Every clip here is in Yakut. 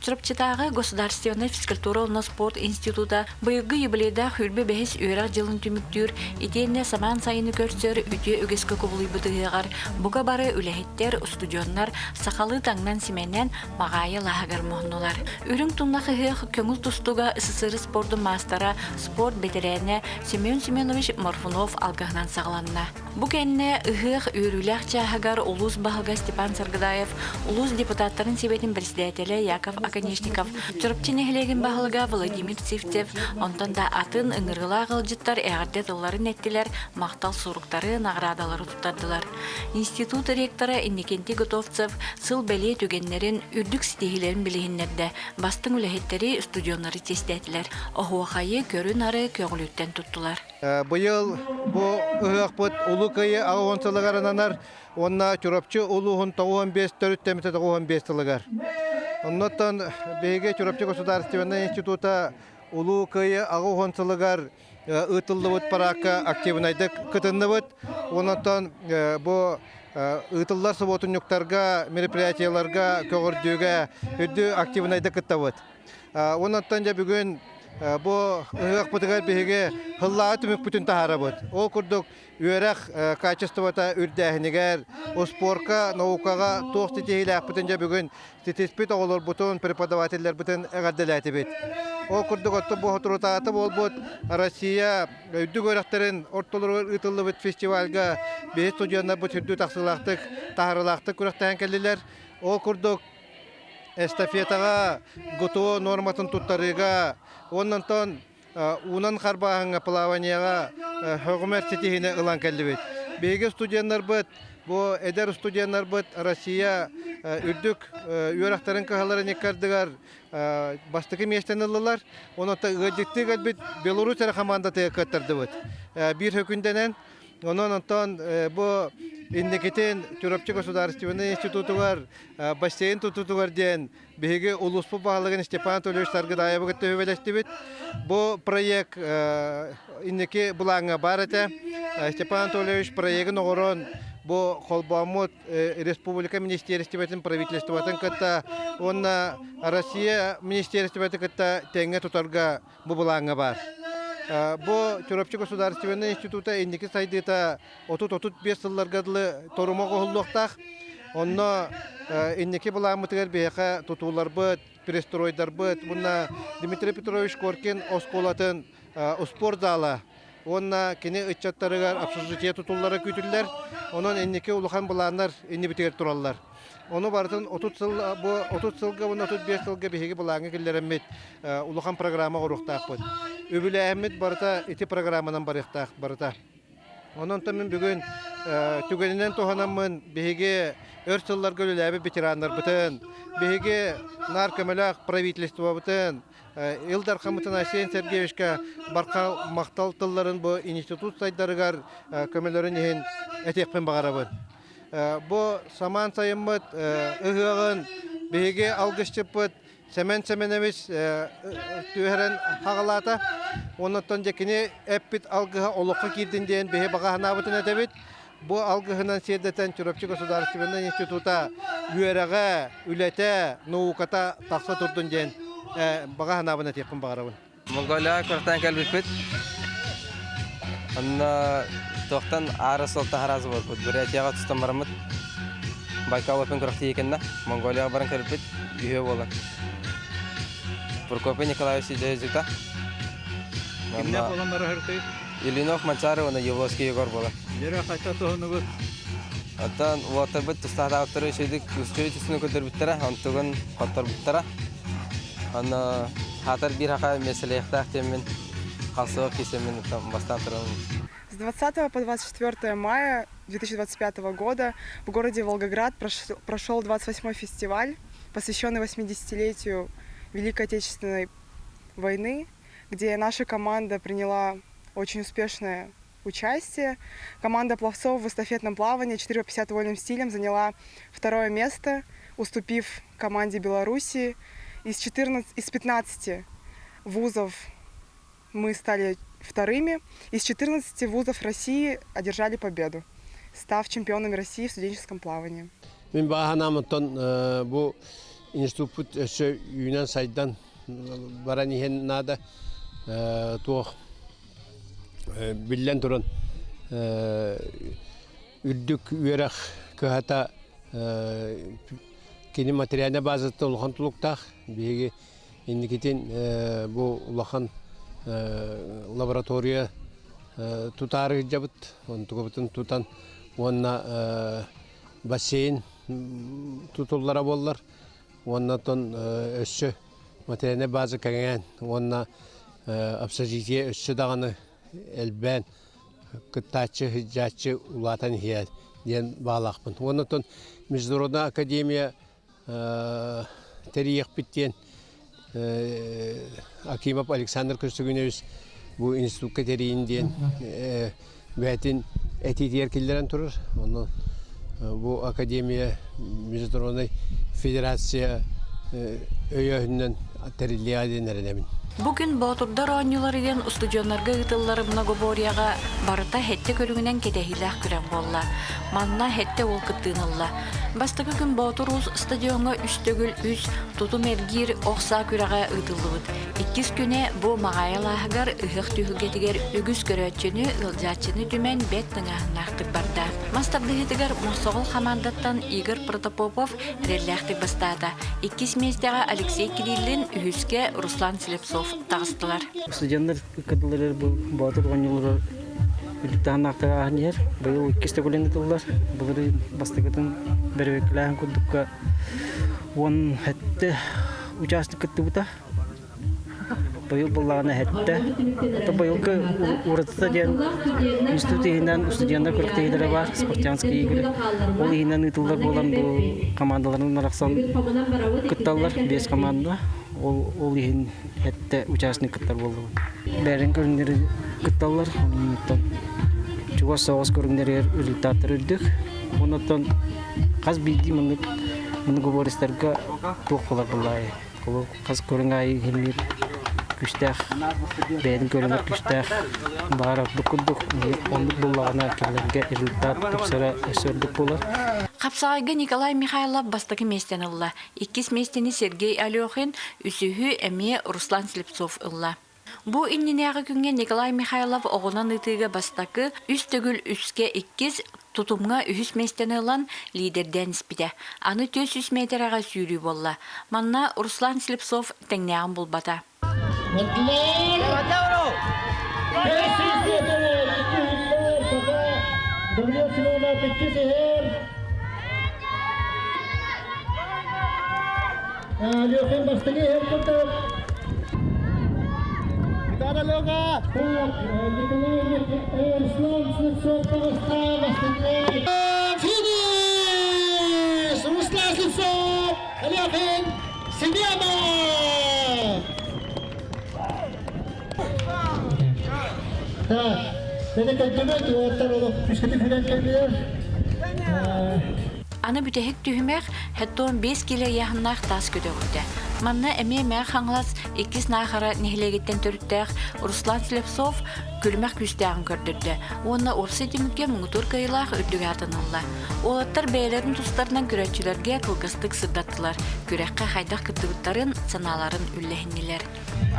Чурапчытааҕы государственнай физкультура уонна спорт института быйылгы юбилейдаах 25-ис үөрэх дьылын түмүктүүр итиэннэ самаан сайыны көрсөр үтүө үгэскэ кубулуйбут ыһыаҕар бука бары үлэһиттэр, устудьуоннар сахалыы таҥнан-симэнэн Маҕаайы алааһыгар муһуннулар. Үрүҥ туннах ыһыах көҥүл тустууга СССР спордун маастара, спорт бэтэрээнэ Семен Семенович Морфунов алгыһынан саҕаланна. Бу кэннэ ыһыах үөрүүлээх чааһыгар улуус баһылыга Степан Саргыдаев, улуус депутаттарын сэбиэтин председателэ Яков Оконешников, Чурапчы нэһилиэгин баһылыга Владимир Сивцев, онтон да атын ыҥырыылаах ыалдьыттар эҕэрдэ тылларын эттилэр, махтал суруктары, наҕараадалары туттардылар. Институт ректора Иннокентий Готовцев сыл бэлиэ түгэннэрин, үрдүк ситиһиилэрин билиһиннэрдэ, бастыҥ үлэһиттэри, студеннары чиэстээтилэр. Оһуохайы, көрү-нары көҕүлүттэн туттулар. Быйыл бу ыһыахпыт Улуу Кыайыы 80 сылыгар ананар уонна Чурапчы улууһун 95 төрүттэммитэ 95 сылыгар. Оннуттан биһиги Чурапчы государственнай института Улуу Кыайыы 80 сылыгар ыытыллыбыт параакка активнайдык кытынныбыт. Онтон бу ыытыллар субуотунньуктарга, мероприятиеларга көҕүрдүүгэ үрдү активнайдык кыттабыт. Онтон дьэ бүгүн бу ыһыахпытыгар биһиги сыллааҕы түмүкпүтүн таһаарабыт. Ол курдук үөрэх качествота үрдээһинигэр, успуорка, наукаҕа туох ситиһиилээхпитин дьэ бүгүн ситиспит оҕолорбутун, преподавателлэрбитин эҕэрдэлээтибит. Ол курдук оттон бу соторутааҕыта буолбут Россия үрдүк үөрэхтэрин ортолоругар ыытыллыбыт фестивальга биһи студеннарбыт үрдүк тахсыылаахтык, таһаарыылаахтык күрэхтэһэн кэллилэр. Ол курдук эстафетаҕа ГТО нуорматын туттарыыга уонна онтон уунан харбааһыҥҥа плаванияҕа сөҕүмэр ситиһиини ылан кэллибит. Биһиги студеннарбыт, бу эдэр студеннарбыт Россия үрдүк үөрэхтэрин кыһаларын иккардыгар бастакы миэстэни ыллылар. Онон ыалдьыттыы кэлбит Беларусь эрэ хамаандатыгар кыаттардыбыт. Биир хөкүндэнэн Онон онтон бу инникитин Чурапчы государственнай институтугар бассейн тутуутугар диэн биһиги улууспут баһылыгын Степан Анатольевич Саргыдаевы кытта сүбэлэстибит. Бу проект инники былааҥҥа баар этэ. Степан Анатольевич проегын оҥорон бу холбооммут республика министиэристибэтин правительствотын кытта уонна Россия министиэристибэтин кытта тэҥҥэ тутарга бу былааҥҥа баар. Бу Чурапчы государственнай института инники сайдыыта 30-35 сылларга дылы торума оҥоһуллуохтаах. Онно инники былааммытыгар биһиэхэ тутууларбыт, перестройдарбыт уонна Дмитрий Петрович Коркин оскуолатын успуорт зала уонна кини ыччаттарыгар общежитие тутуллара күүтүллэр. Онон инники улахан былааннар иннибитигэр тураллар. Ону барытын 30 сыл бу 30 сылга уонна 35 сылга биһиги былааҥҥа киллэрэммит улахан программа оҥоруохтаахпыт. Үбүлээһиммит барыта ити программанан барыахтаах барыта. Онон мин бүгүн түгэнинэн туһанаммын биһиги өр сылларга үлэлээбит ветераннарбытын, биһиги наар көмөлөөх правительствобытын, Ил Дархаммытын Айсен Сергеевичка барха махтал тылларын бу институт сайдарыгар көмөлөрүн иһин этиэхпин баҕарабын. Бу самаан сайыммыт ыһыаҕын биһиги алгысчыппыт Сэмэн Сэмэнэбис түһэрэн хаҕалаата. Оннуттан дьэ кини эппит алгыһа олоххо киирдин диэн биһи баҕа санаабытын этэбит. Бу алгыһынан сиэрдэтэн Чурапчы государственнай института үөрэҕэ, үлэтэ, науката тахса турдун диэн баҕа санаабын этиэхпин баҕарабын. Монголияҕа куораттан кэлбиппит. Онно туохтан аара суолтан хараас буолбут. Бурятияҕа тустан бараммыт. Байкал Open күрэхтэһии кэннэ Монголияҕа баран кэлбиппит. Үһүө буолан. Прокопий Николаевич Дьайзыта. Кимнээх буолан бараһыртый? Ильинов Манчары уонна Явловский Егор буолар. Дьэрэ хайта туһунугут? Оттон уолаттарбыт тустаахтаабыттары үчүгүйдүк үчүгэй түсүнү көрдөрбүттэрэ, онтугун хотторбуттара. Онно хаатар биир хака миэстэлэйэхтээх диэммин халсыбап киисэммин бастаан турабын. С 20 по 24 мая 2025 года в городе Волгоград прошел 28-й фестиваль, посвященный 80-летию Великой Отечественной войны, где наша команда приняла очень успешное участие. Команда пловцов в эстафетном плавании 4 по 50 вольным стилем заняла второе место, уступив команде Белоруссии. Из, 14, из 15 вузов мы стали вторыми. Из 14 вузов России одержали победу, став чемпионами России в студенческом плавании. Мин бааһанаамыттан бу Институппут өссө үүнэн-сайдан баран иһэн наада. Туох биллэн туран үрдүк үөрэх кыһата кини материальнай базата улахан тулуктаах. Биһиги инникитин бу улахан лаборатория тутаары сылдьабыт. Онтукабытын тутан уонна бассейн тутуллара буоллар уонна оттон өссө материальнай база кэҥээн уонна общежитие өссө даҕаны элбээн кыттааччы, сылдьааччы улаатан иһиэ диэн баалаахпын. Уонна оттон Международная академия тэрийиэхпит диэн Акимов Александр Көстөгүнэбис бу институкка тэрийин диэн бэйэтин этиитигэр киллэрэн турар. Онон бу академия Международнай федерация өйөөһүнүнэн тэриллиэҕэ диэн эрэнэбин. Бу күн Боотурдар оонньуулар диэн устудьуоннарга ыытыллар многоборьеҕа барыта сэттэ көрүҥүнэн кэтэһиилээх күрэх буолла. Манна сэттэ уол кыттыыны ылла. Бастакы күн Боотур Уус стадиоҥҥа үс төгүл үс тутум эргиир ох саа күрэҕэ ыытыллыбыт. Иккис күнэ бу Маҕаайа алааһыгар ыһыах түһүлгэтигэр үгүс көрөөччүнү, ыалдьааччыны түмэн бэрт тыҥааһыннаахтык барда. Мас тардыһыытыгар Мохсоҕол хамаандаттан Игорь Протопопов эрэллээхтик бастаата. Иккис миэстэҕэ Алексей Кириллин, үһүскэ Руслан Слепцов таҕыстылар. Студеннар кыдыллар бу Боотур оонньуулара үрдүк ааһан иһэр. Быйыл иккис төгүлүн ытыллар. Былырыын бастакытын бэрэбиэркэлээһин курдукка 17 участок кыттыбыта. Быйыл буллаҕына эһэттэ. Ото быйылгы уратыта диэн институт иһинэн студеннар күрэхтэһиилэрэ баар, спартианские игры. Ол иһинэн ыытыллар буолан бу командаларын арахсан кытталлар, биэс команда. Ол, ол иһин эттэ участник кыттар буоллубут. Бэрин көрүҥнэри кытталлар. Онтон чугас соҕус көрүҥнэригэр результаттар үрдүк. Онтон хас биирдии маннык многоборецтарга туох буолар буоллаайы. Ол хас көрүҥ аайы иһиллиир күүстээх, бэйэтин көрүҥэр күүстээх баар ордук курдук. Оннук буллаҕына кинилэргэ результат тупсара өссө ордук буолар. Хапсаҕайга Николай Михайлов бастакы миэстэни ылла. Иккис миэстэни Сергей Алехин, үсүһү эмиэ Руслан Слепцов ылла. Бу иннинээҕи күҥҥэ Николай Михайлов оҕунан ыытыыга бастакы, үс төгүл үскэ иккис, тутумҥа үһүс миэстэни ылан лиидэрдээн испитэ. Аны 400 миэтэрэҕэ сүүрүү буолла. Манна Руслан Слепцов тэҥнээҕин булбата. Алехин бастыҥы иһэр курдук. Виталий Алеха! Руслан Слепцов таҕыста бастыҥы. Финиш! Руслан Слепцов! Алехин! Смена! Так, это кэлдибит, уоттар олох үскэтик хүлэн кэлбилэр. Аны бүтэһик түһүмэх 75 кило ыйааһыннаах таас көтөҕүлтэ. Манна эмиэ Мэҥэ Хаҥалас иккис Наахара нэһилиэгиттэн төрүттээх Руслан Слепцов күлүмэх күүстээҕин көрдөрдө уонна уопсай түмүккэ муҥутуур кыайыылаах үрдүк аатын ылла. Уолаттар бэйэлэрин тустарынан көрөөччүлэргэ кылгастык сырдаттылар, күрэххэ хайдах кыттыбыттарын, санааларын үллэһиннилэр.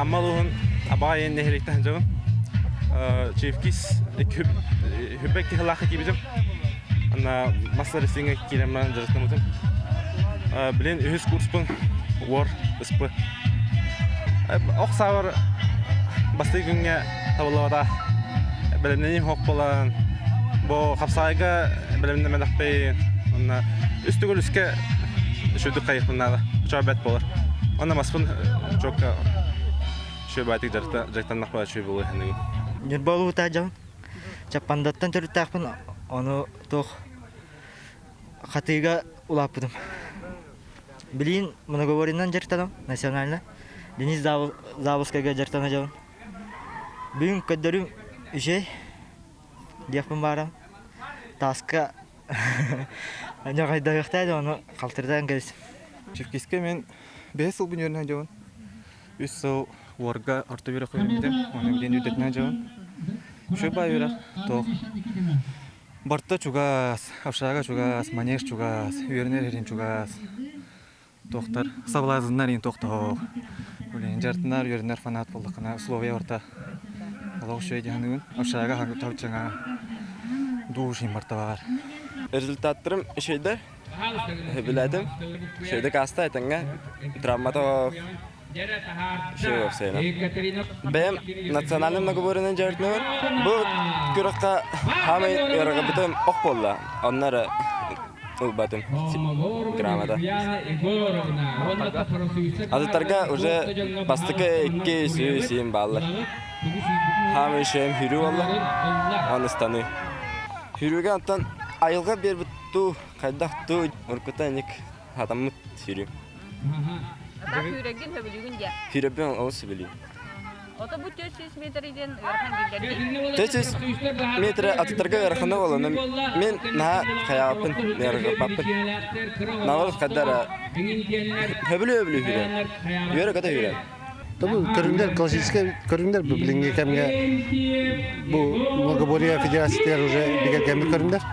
Амма улууһун Абаҕа нэһилиэктэн сылдьабын. Чевкис хүббэк киһилаахха киирбитим. Ана мас рестлингэ киирэн баран дьарыктаммытым. Билин үһүс курспун уор ыспы. Ох саабар бастакы күҥҥэ табыллыбата. Бэлэмнэнии хоп буолан бу хапсаайга бэлэмнэмэтэхпин. Онно үс төгүл үскэ үчүгдүк хайыхпын наада. Чоо бэт буолар. Онно маспын чокка үчүгэй дьарыктаннахпа үчүгэй буолуо иһин. Ньурба улуута дьон Чаппандаттан төрүттээхпин, ону туох хатыыга улааппытым. Билигин многоборьенан дьарыктанам национально. Денис Заволскайга дьарыктана дьон. Бүгүн көрдөрүүм үчүгэй диэхпин баарам. Тааска ньаҕайдаһыахтаа да ону халтырытан кэбис. Чиркискэ мен бэһис сылбын үөрэнэ дьон. Үс сыл уорга орто үөрэх үөрэммитим. Оны билин үрдэтинэ дьон. Үчүгэй баа үөрэх туох. Барта чугас, общага чугас, манеж чугас, үөрэнэр эрин чугас. Туохтар соблазннар иин туохтоһоох. Үлэһин дьартынар, үөрэнэр фанат буоллаххына условия барта олох үчүгэй дьаһаныгын. Общага табыччаҥа душ иин барта баар. Результаттарым үчүгэйдэр. Сөбүлээтим. Үчүгэйдик ааста этэҥҥэ. Травмата үчүгэй уопсайынан. Бэйэм национальный многоборьенан дьарыктанабын. Бу күрэххэ хаамай ыарырҕаппытым ох буолла. Онно эрэ ылбатым грамота. Атыттарга уже бастакы икки үсү сиин бааллар. Хаамай үчүгэйим хүрүү буолла. Оны ыстаныы. Хүрүүгэ онтон айылҕа биэрбит туу хайдах туу уруккута иник хатаммыт сүүрүү. Атах сүүрэргин сөбүлүүгүн дии. Сүүрэрбин олус сөбүлүүм. Ото бу 400 метр диэн ыарахан дииллэр дии. 400 метр атыттарга ыарахана буолан мен наһаа хайааппын, ыарырҕаппаппын. Наоборот хайда эрэ сөбүлүү-өбүлүү сүүрэр. Үөрэ-көтө сүүрэр. Бу көрүҥнэр классическай көрүҥнэр бу билиҥҥи кэмҥэ бу многоборье федерациятыгар уже бигэргэммит көрүҥнэр.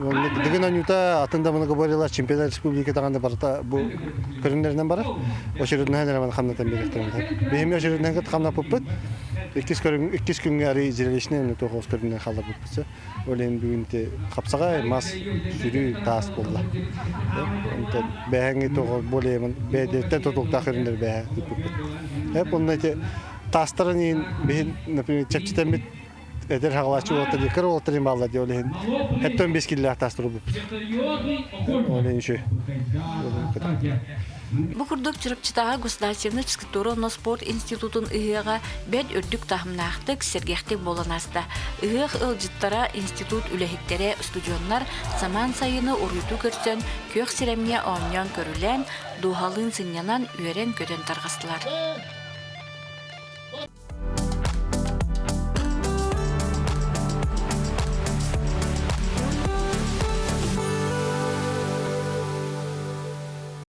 Дыгын оонньуута атын да многоборьелар чемпионат республика даҕаны барыта бу көрүҥнэринэн барар. Очередноһан эрэ хамнатан биэриэхтэрин. Биһиги очередноһан кытта хамнаппыппыт. Иккис көрүҥ иккис күҥҥэ арый зрелищный онно туох көрүҥнэр хаалларбыппыт. Ол иһин бүгүн ити хапсаҕай мас сүрүү таас буолла. Онтон бэһэҥи тоҕо более бэйдиттэн тутулуктаах көрүҥнэр бэһэ ыыппыппыт. Эп онно ити таастарын иһин биһин, например, чэпчэтэммит эдэр хаҕалааччы уолаттар кыра уолаттар иһин бааллар дии ол иһин хэттэн бес киллээх таастар ылбыппыт. Ол иһин үчүгэй. Бу курдук Чурапчытааҕы государственнай физкультура уонна спорт институтун ыһыаҕа бэрт үрдүк таһымнаахтык, сэргэхтик буолан ааста. Ыһыах ыалдьыттара, институт үлэһиттэрэ, устудьуоннар самаан сайыны уруйдуу көрсөн, күөх сирэмҥэ оонньоон-көрүлээн, дууһалыын сынньанан, үөрэн-көтөн тарҕастылар.